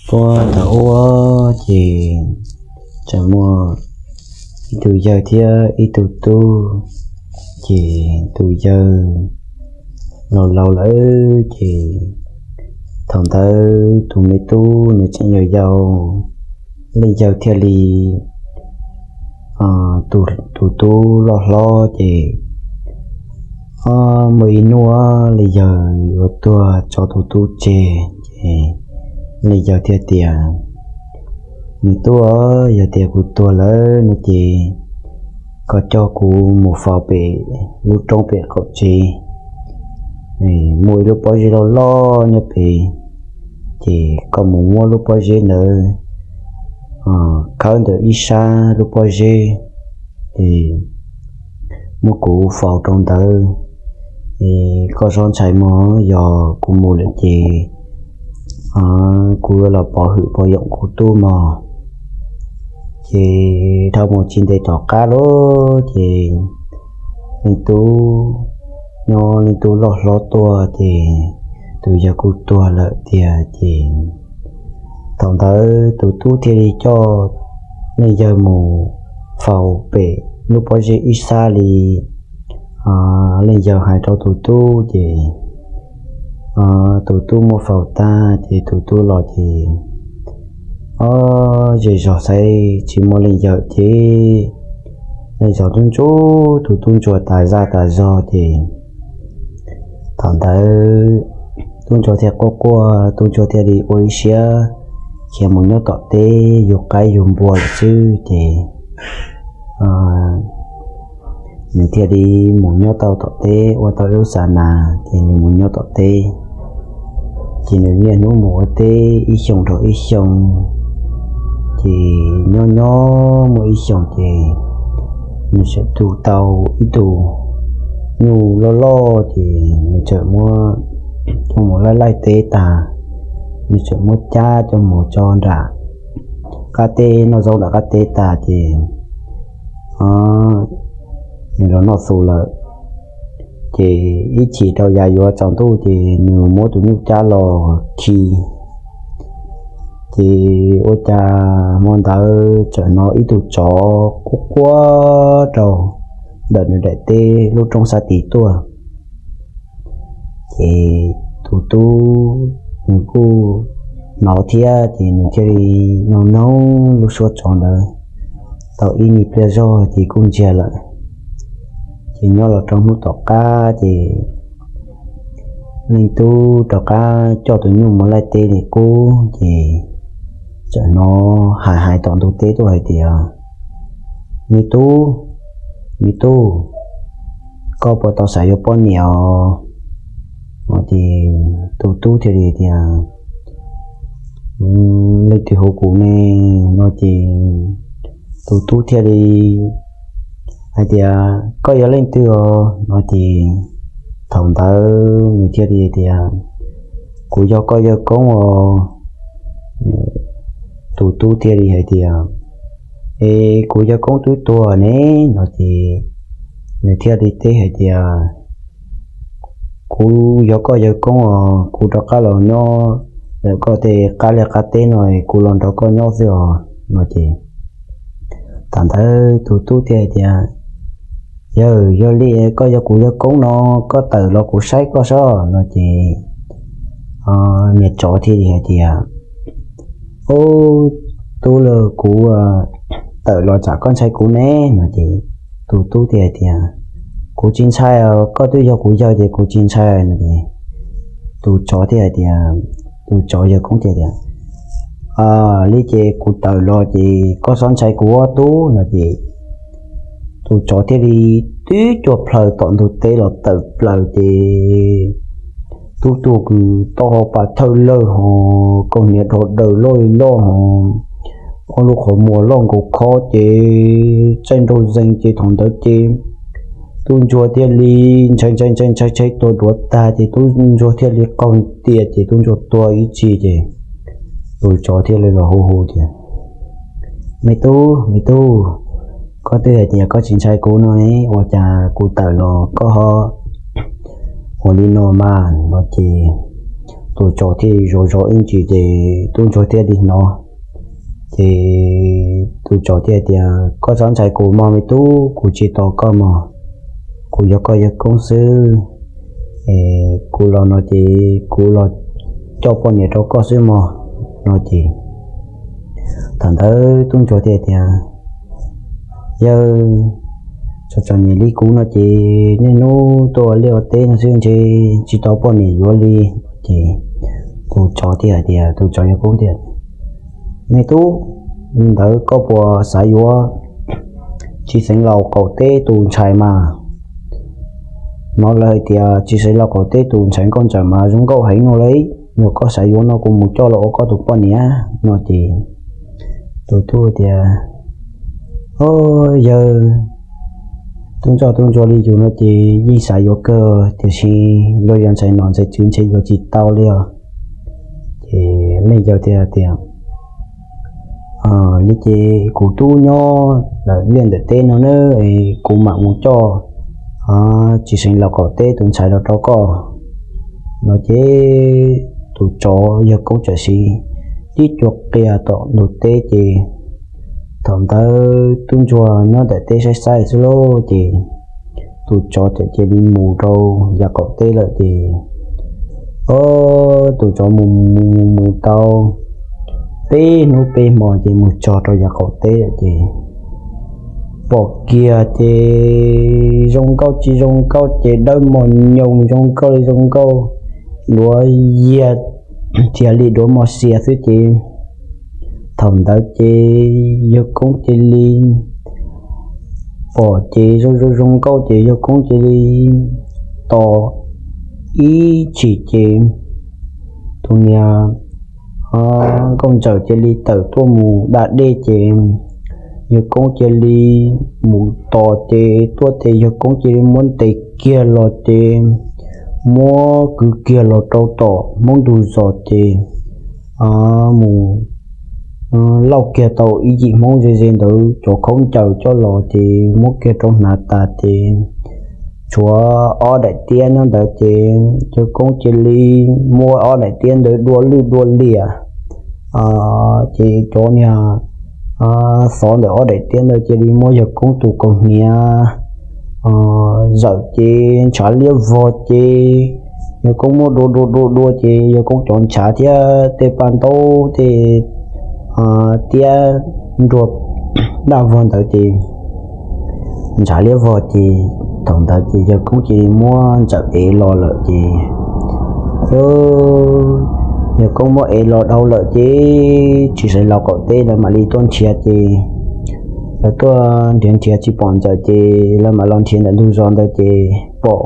Puag thaum ub ces tseem muaj ib tug yawg thiab ib tug tub, ces tus yawg laus laus lawm ces thaum ntawd tus me tub nws tseem yau yau, leej yawg thiaj li tus tub loj hlob ces muaj ib hnub leej yawg yuav tuag tso tus tub tseg ces leej yawg thiaj tias, Me tub, yog tias kuv tuag lawm no ces koj coj kuv mus faus pem lub roob pem qaum tsev, muaj ib lub pob zeb loj loj nyob pem, ces koj mus muab lub pob zeb ntawd khawb ntawm ib sab lub pob zeb, ces muab kuv faus rau ntawd. Koj txhob ntshai mog, yog kuv mus lawm ces kuv yuav los pov hwm pov yoom kuv tub mog. Ces dhau mus tsis ntev tom qab lawm ces leej tub nyob leej tub loj hlob tuaj ces tus yawg kuj tuag lawm tiag ces thaum ntawd tus tub thiaj li coj leej yawg mus faus pem lub pob zeb ib sab li leej yawg hais rau tus tub ces tus tub muab faus tag ces tus tub los ces ob zej zog saib tsis muaj leej yawg ces leej zog tub ntsuag, tus tub ntsuag tas zaj tas zog ces thaum ntawd tub ntsuag thiaj quaj quaj, tub ntsuag thiaj li ua ib siab khiav mus nyob tom teb yug qaib yug npua lawm xwb ces nws thiaj li mus nyob tau tom teb ua tau lub xav nas ces nws mus nyob tom teb. Ces nws niaj hnub mus ua teb ib xyoos dhau ib xyoos, ces nyob nyob muaj ib xyoos ces nws txawm tu tau ib tug nyuj loj loj ces nws txawm muab coj mus laij laij teb tas, nws txawm muab cab coj mus tso nram qab teb, noj zaub nram qab teb tas ces nws los noj xus lawm. Ces ib chim rau yav yuav tsaus ntuj ces nws muab tus nyuj cab los khi, ces ua cas hmo ntawd txawm hnov ib tug tsov quaj quaj rau ntawm nws daim teb lub roob sab tid tuaj. Ces tus tub nws kuj hnov thiab ces nws thiaj li noog noog lub suab tsov ntawd tau ib nyuag pliag zog ces kuj ntsiag lawm. Ces nyob los rau hnub tom qab ces leej tub rov qab coj tus nyuj mus laij teb li qub ces txawm hnov hais hais tom ntug teb tuaj hais tias, Me tub, me tub, koj puas tau xav yuav poj niam os? No ces tus tub thiaj li tias, Leej twg hu kuv ne? No ces tus tub thiaj li hais tias, Koj yog leej twg os? No ces thaum ntawd nws thiaj li tias, Kuv yog koj yawg koob os. Tus tub thiaj li hais tias, Es kuv yawg koob twb tuag ne. No ces nws thiaj li teb hais tias, Kuv yog koj yawg koob os, kuv rov qab los nyob ntawm koj tej qab liaj qab teb no, kuv los nrog koj nyob xwb os. No ces thaum ntawd tus tub thiaj hais tias, Yawg, yog li koj yog kuv yawg koob no, koj tawm los kuv saib koj sob. No ces niag tsov thiaj li hais tias, Ub, tub, kuv tawm los tsam koj ntshai kuv ne. No ces tus tub thiaj hais tias, Kuv tsis ntshai, koj twb yog kuv yawg ces kuv tsis ntshai. No ces tus tsov thiaj hais tias, tus tsov yawg koob thiaj tias, Li ces kuv tawm los ces koj txhob ntshai kuv os tub. No ces tus tsov thiaj li tib cuag plhaws tom ntug teb los tawm plaws ces tub tuag kws tau ho pas thawj lawg ho kaus hniav dhau daws loj li loj ho ob lub qhov muag loj nkaus khob ces txaij nraug zeeg ces thaum ntawd ces tub ntsuag thiaj li ntshai ntshai ntshai ntshai ntshai tuag duav tag ces tub ntsuag thiaj li qaug ntias ces tub ntsuag tuag ib txhis ces tus tsov thiaj li los hu hu tias, Me tub, me tub, koj twb hais tias koj tsis ntshai kuv no ne, ua cas kuv tawm los koj ho ua li no mas? No ces tus tsov thiaj zov zov ib ntsis ces tub ntsuag thiaj li hnov. Ces tus tsov thiaj tias, Koj txhob ntshai kuv mog me tub, kuv tsis tos koj mog, kuv yog koj yawg koob xwb. Kuv los no ces kuv los coj poj niam rau koj xwb mog. No ces thaum ntawd tub ntsuag thiaj tias, Yawg, txom txom nyem li kuv no ces niaj hnub tuaj ua liaj ua teb no xwb ntshe tsis tau poj niam yuav li. Ces tus tsov thiaj hais tias, tus tsov yawg koob tias, Me tub, li ntawd koj puas xav yuav tsis xeev laus qaum teb tus ntxhais mas? Hnov lawv hais tias tsis xeev laus qaum teb tus ntxhais nkauj ntsawm mas zoo nkauj heev no li. Yog koj xav yuav no kuv mus coj los ua koj tus poj niam. No ces tus tub tias, Yawg, tub ntsoj tub ntsuag li yus no ces yeej xav yuav kawg, tiam sis luag yog ntxhais nom ntxhais tswv ntshe yuav tsis tau li os. Ces leej yawg thiaj tias, Li ces kuv tub nyob lawm liaj ntawm teb no na, kuv mam mus coj tsis xeev laus qaum teb tus ntxhais los rau koj. No ces tus tsov yawg koob txawm siv tib cua qia tom ntug teb ces thaum ntawd tub ntsuag nyob ntawm teb saib saib xwb lauj ces tus tsov txawm cia li mus rau yav qaum teb lawm ces, o, tus tsov mus mus mus mus tau peb hnub peb hmo ces mus txog rau yav qaum teb lawm ces pom kiag ces zoo nkauj tsis zoo nkauj ces dawb mos nyoos zoo nkauj li zoo nkauj, duav yiag tiag li duav mos xias xwb ces thaum ntawd ces yawg koob cia li pom ces zoo zoo zoo nkauj ces yawg koob cia li tos ib chim ces tus niag nkauj ntsawm cia li tawm tuaj mus da dej ces yawg koob cia li mus tos ces tuaj ces yawg koob cia li muab ntes kiag los ces muab kwv kiag los rau tom hmoob ntug zos ces mus lauj kiag tau ib yim hmoob ze ze ntawd cov khaub ncaws coj los ces muab kiag rau hnav tas ces tshuav ob daim tiab nyob ntawd ces yawg koob cia li muab ob daim tiab ntawd dua lwj dua liam ces cov niag xov ntawm ob daim tiab ntawd cia li muab yawg koob tus kaus hniav zawm ces ntshav liab vog ces yawg koob muab dua dua dua dua ces yawg koob cov ntshav thiab tej paj ntaub tej tiab nruag daj vog ntawd ces ntshav liab vog ces thaum ntawd ces yawg koob cia li muab ntxawm ev los lawm ces yawg koob muab ev los dhau lawm ces tsis xaiv laus qaum teb lawv mam li tuaj nrhiav ces lawv tuaj nrhiav nrhiav tsis pom ntxawm ces lawv mam los nrhiav ntawm ntug zos ntawd ces pom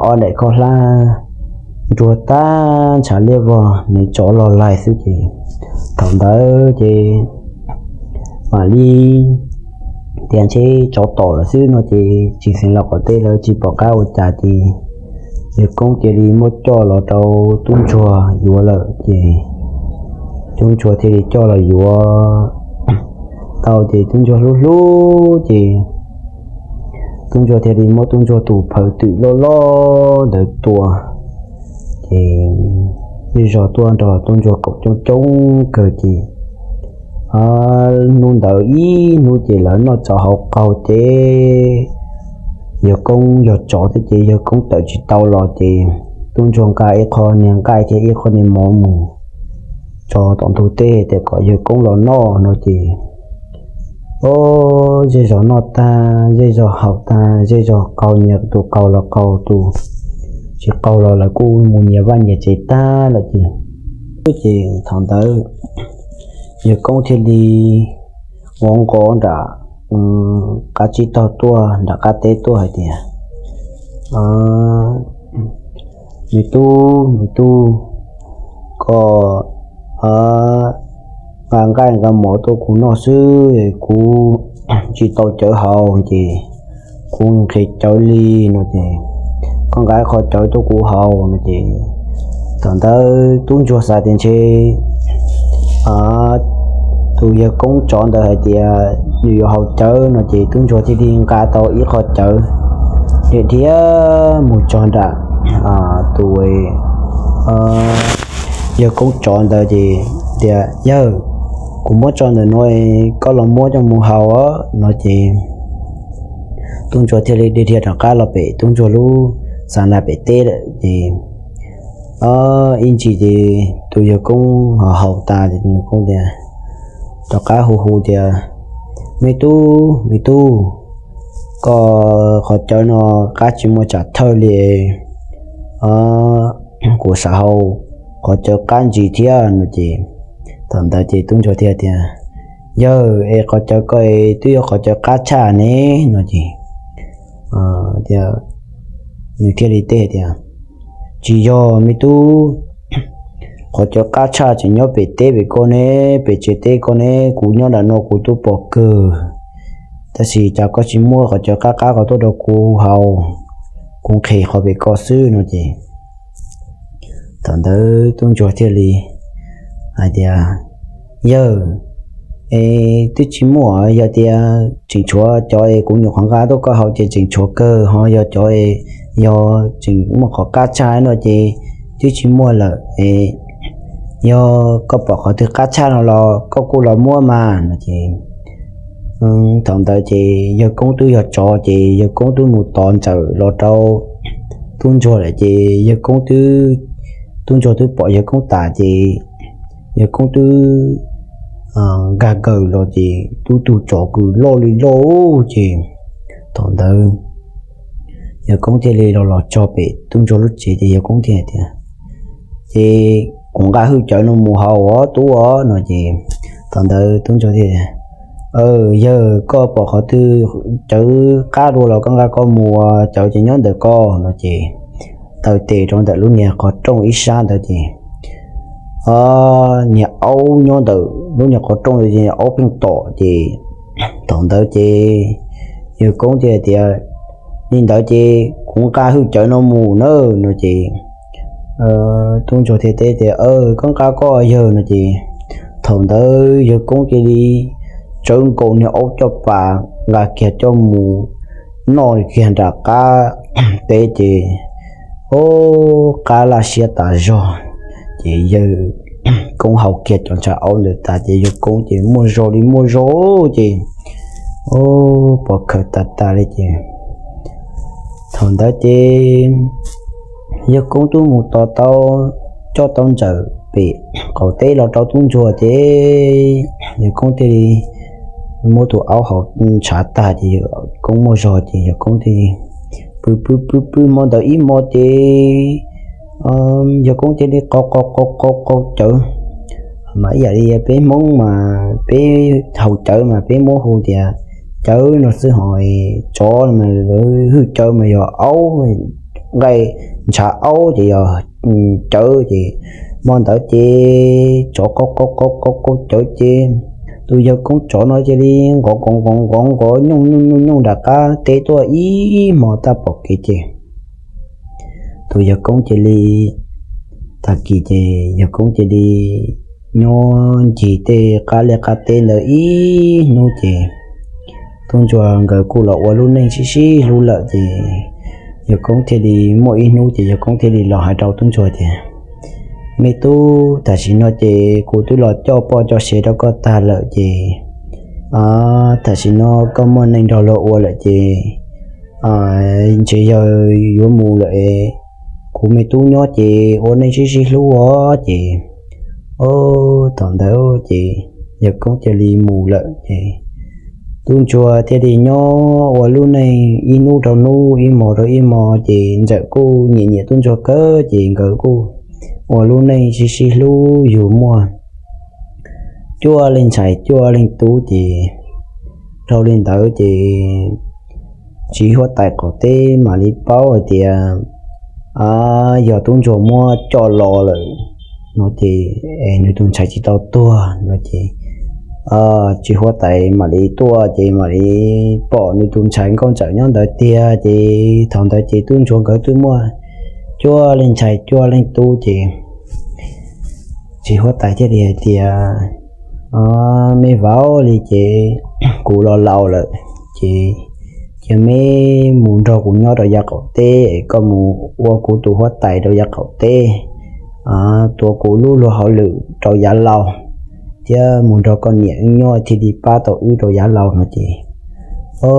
ob daim khaub hlab nruag tag ntshav liab vog nws tsov los lais xwb ces thaum ntawd ces mam li tias ntshe tsov tom lawm xwb no ces tsis xaiv laus qaum teb lawv tsis pom qab ua cas ces yawg koob cia li muab coj los rau tub ntsuag yuav lawm ces tub ntsuag thiaj li coj los yuav tau ces tub ntsuag hlub hlub ces tub ntsuag thiaj li muab tub ntsuag tus phawv twm loj loj ntawd tua ces zej zog tuaj nrog tub ntsuag koom coob coob kawg ces hnub ntawd ib hnub ces lawv noj tsau haus qaug ces yawg koob yog tsov thiab ces yawg koob tawm tsis tau los ces tub ntsuag nqa ib qho niag nqaij thiab ib qho niag mov mus tso tom ntug teb tias kom yawg koob los noj no ces o zej zog noj tag zej zog haus tag zej zog qaug nyias tus qaug los qaug tus tsis qaug los lawv kuj mus nyias vaj nyias tsev tag lawm ces ces thaum ntawd yawg koob thiaj li nqov nqov nram qab tsib taug tuaj nram qab teb tuaj hais tias me tub me tub, koj nqa nqaij nqa mov tuaj kuv noj xwb, kuv tsis tau cawv haus ces kuv nqhis cawv li no ces koj nqa ib qho cawv tuaj kuv haus no ces thaum ntawd tub ntsuag xav tias ntshe tus yawg koob tsov ntawd hais tias nws yuav haus cawv no ces tub ntsuag thiaj li nqa tau ib qho cawv dhia dhia mus txog nram tus yawg koob tsov ntawd ces tias, Yawg, kuv muab tso ntawm no, koj los muab coj mus haus os, no ces tub ntsuag thiaj li dhia rov qab los pem tub ntsuag lub xav na pem teb lawm ces ib ntsis ces tus yawg koob ho haus tas ces tus yawg koob tias, rov qab hu hu tias, Me tub, me tub, koj qhov cawv no qab tsis muaj tsam thawj li, kuv xav haus qhov cawv qab ntsis thiab, no ces thaum ntawd ces tub ntsuag thiaj tias, Yawg, es qhov cawv ko twb yog qhov cawv qab tshaj ne, no ces nws thiaj li teb tias, Tsis yog, me tub, qhov cawv qab tshaj tseem nyob pem teb pem ko ne, pem tsev teb ko ne, kuv nyob nram no kuv twb pom kawg. Tab sis cas koj tsis muab qhov cawv qab qab ko tuaj rau kuv haus, kuv nqhis qhov pem ko xwb, no ces thaum ntawd tub ntsuag thiaj li hais tias, Yawg, es twb tsis muaj, yog tias tseem tshuav cov es kuv nyuam qhuav nqa tuaj koj haus ces tseem tshuav kawg, ho yog cov es yog tseem muaj qhov qab tshaj no ces twb tsis muaj lawm es yog koj pom qhov twg qab tshaj no los koj kuj los muab mas, no ces thaum ntawd ces yawg koob twb yog tsov ces yawg koob twb mus tov ntxawm los rau tub ntsuag lawm ces yawg koob twb, tub ntsuag twb pom yawg koob tas ces yawg koob twb nkag kawg los ces tub tug tsov kws loj li loj ces thaum ntawd yawg koob thiaj li los los txog pem tub ntsuag lub tsev ces yawg koob thiaj tias, Ces kuv nqa hwj cawv no mus haus os tub os, no ces thaum ntawd tub ntsuag thiaj tias, Yawg, koj pom qhov twg cawv qab dua los koj nqa koj mus, cawv ces nyob ntawm ko, no ces taw tes rau ntawm lub niag qhov rooj ib sab ntawd ces niag aub nyob ntawm lub niag qhov rooj ntawd ces niag aub pheej tom ces thaum ntawd ces yawg koob thiaj tias, Li ntawd ces kuv nqa hwj cawv no mus na, no ces tub ntsuag thiaj teb tias, Koj nqa koj, yawg, no ces thaum ntawd yawg koob cia li tsawv nkaus niag aub coj pas nqa kiag coj mus noj kiag nram qab teb ces, o, qab laj siab tas zog. Ces yawg koob haus kiag cov ntshav aub ntawd tas ces yawg koob ces muaj zog li muaj zog ces, o, pov khawv tas tas li ces thaum ntawd ces yawg koob twb mus tos tau, coj tau ntsawm pem qaum teb los rau tub ntsuag ces yawg koob thiaj li muab tus aub haus ntshav tag ces yawg koob muaj zog ces yawg koob thiaj li pw pw pw pw hmo ntawd ib hmo ces yawg koob thiaj li qau qau qau qau qau cawv. Mas ib yam li peb Hmoob mas peb haus cawv mas peb muab hu tias cawv no xwb, ho tsov mas lawv hwj cawv mas yog aub, nqaij ntshav aub ces yog cawv ces hmo ntawd ces tsov qau qau qau qau qau cawv ces tus yawg koob tsov no cia li nqov nqov nqov nqov nqov nyooj nyooj nyooj nyooj nram qab teb tuaj ib hmo tag pom kev ces tus yawg koob cia li, tag kis ces yawg koob cia li nyob ncig tej qab liaj qab teb ntawd ib hnub ces tub ntsuag nkawd kuj los ua lub neej sib sib hlub lawm ces yawg koob thiaj li muaj ib hnub ces yawg koob thiaj li los hais rau tub ntsuag tias, Me tub, tam sim no ces kuv twb los coj poj coj sev rau koj tag lawm ces tam sim no koj muaj neej nrog luag ua lawm ces ntshe yawg yuav mus lawm es kuv me tub nyob ces ua neej sib sib hlub os. Ces thaum ntawd ces yawg koob cia li mus lawm ces tub ntsuag thiaj li nyob ua lub neej ib hnub rau hnub ib hmo rau ib hmo ces ntxawm kuj nyiam nyiam tub ntsuag kawg ces nkawd kuj ua lub neej sib sib hlub yug muaj cuaj leej ntxhais cuaj leej tub ces dhau li ntawd ces txiv huab tais qaum teb mam li paub hais tias yog tub ntsuag muab coj los lawm no ces nws tus ntxhais tsis tau tuag no ces txiv huab tais mam li tuaj ces mam li pom nws tus ntxhais nkauj ntxawm nyob ntawd tiag ces thaum ntawd ces tub ntsuag nkawd twb muaj cuaj leej ntxhais cuaj leej tub ces txiv huab tais thiaj li hais tias, Me vauv li ces kuv los laus lawm ces cia me mus nrog kuv nyob rau yav qaum teb es koj mus ua kuv tus huab tais rau yav qaum teb tuav kuv lub luag hauj lwm rau yav laus, thiab mus nrog koj niam wb nyob thiaj li pab tau wb rau yav laus no ces, o,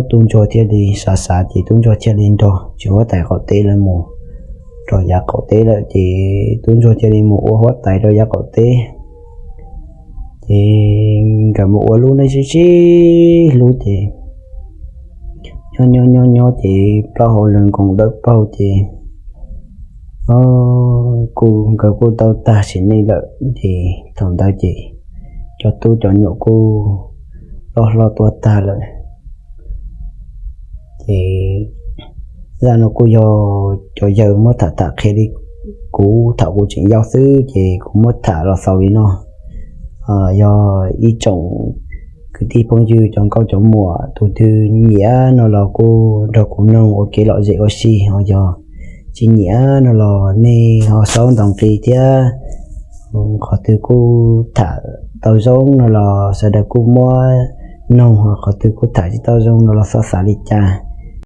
tub ntsuag thiaj li xav xav ces tub ntsuag thiaj li nrog txiv huab tais qaum teb lawv mus rau yav qaum teb lawm ces tub ntsuag thiaj li mus ua huab tais rau yav qaum teb. Ces nkawd mus ua lub neej sib sib hlub ces nyob nyob nyob nyob ces plaub hau lawv nkoos dawb paug ces kuj nkawd kuj tau tag sim neej lawm ces thaum ntawd ces cov tub cov nyuam kuj loj hlob tuaj tag lawm. Ces zaj no kuj yog cov yawg muab tham tham qhia li kuv thaum kuv tseem yau xwb ces kuv muab tham los xaus li no. Yog ib tsoom kwv tij phooj ywg cov nkauj cov muam tus twg nyiam no los kuj nrog kuv noog ua kev lom zem ua si, ho yog tsis nyiam no los nej ho xaub ntaus nqi thiab. Qhov twg kuj tham tau zoo no los sawv daws kuj muab noog, qhov twg kuj tham tsis tau zoo no los xob xav li cas.